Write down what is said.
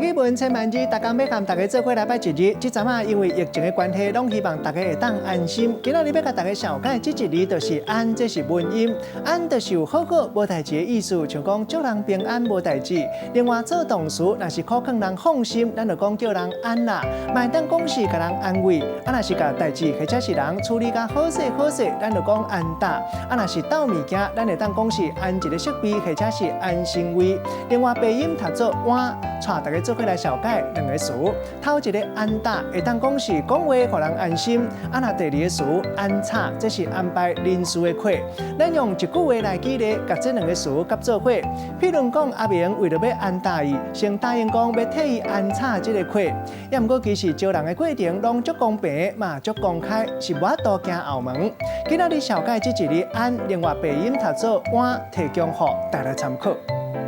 語文千萬字，逐工欲佮大家做伙來拜一日。這陣仔因為疫情的關係，攏希望大家會當安心。今仔日欲共大家紹介這一字就是安，這是文音。安就是有好好無代誌的意思，像講祝人平安無代誌。另外做動詞，若是苦勸人放心，咱就講叫人安啦。嘛會當講是共人安慰。啊，若是共代誌或者是人處理甲好勢好勢，咱就講安搭。啊，若是鬥物件，咱會當講是安一个設備或者是安身位。另外白音讀做碗，帶大家做伙來紹介兩個詞。頭一个安搭會當講是講話予人安心，啊，若第二個詞安插，這是安排人事的課。咱用一句話來舉例，共這兩個詞佮做伙。譬如講，阿明為著欲安搭伊，先答應講欲替伊安插這个課。也毋過其實招人的過程攏足公平嘛，足公開，是無法度驚後門。今仔日紹介這一字安，另外白音讀做碗，提供予大家參考。